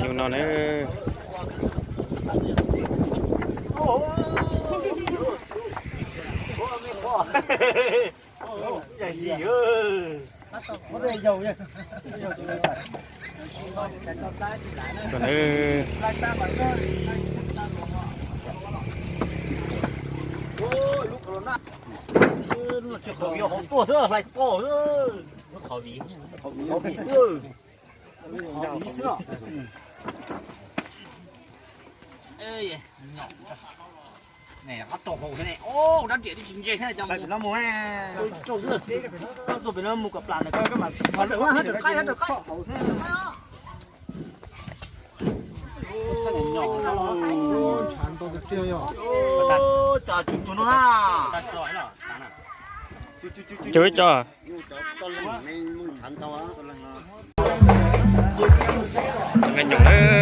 Yus no na. Qhov viv hauv tuaj xwb, hlais poj xwb. Qhov viv, qhov viv xwb. Rau hauv ne, rab riam tsis ntse thiab. Mus, tuaj pem no mus kom plam na. Hav raws qaib, hav raws qaib. Cov tus no na. Cov ib co. Nyoos na.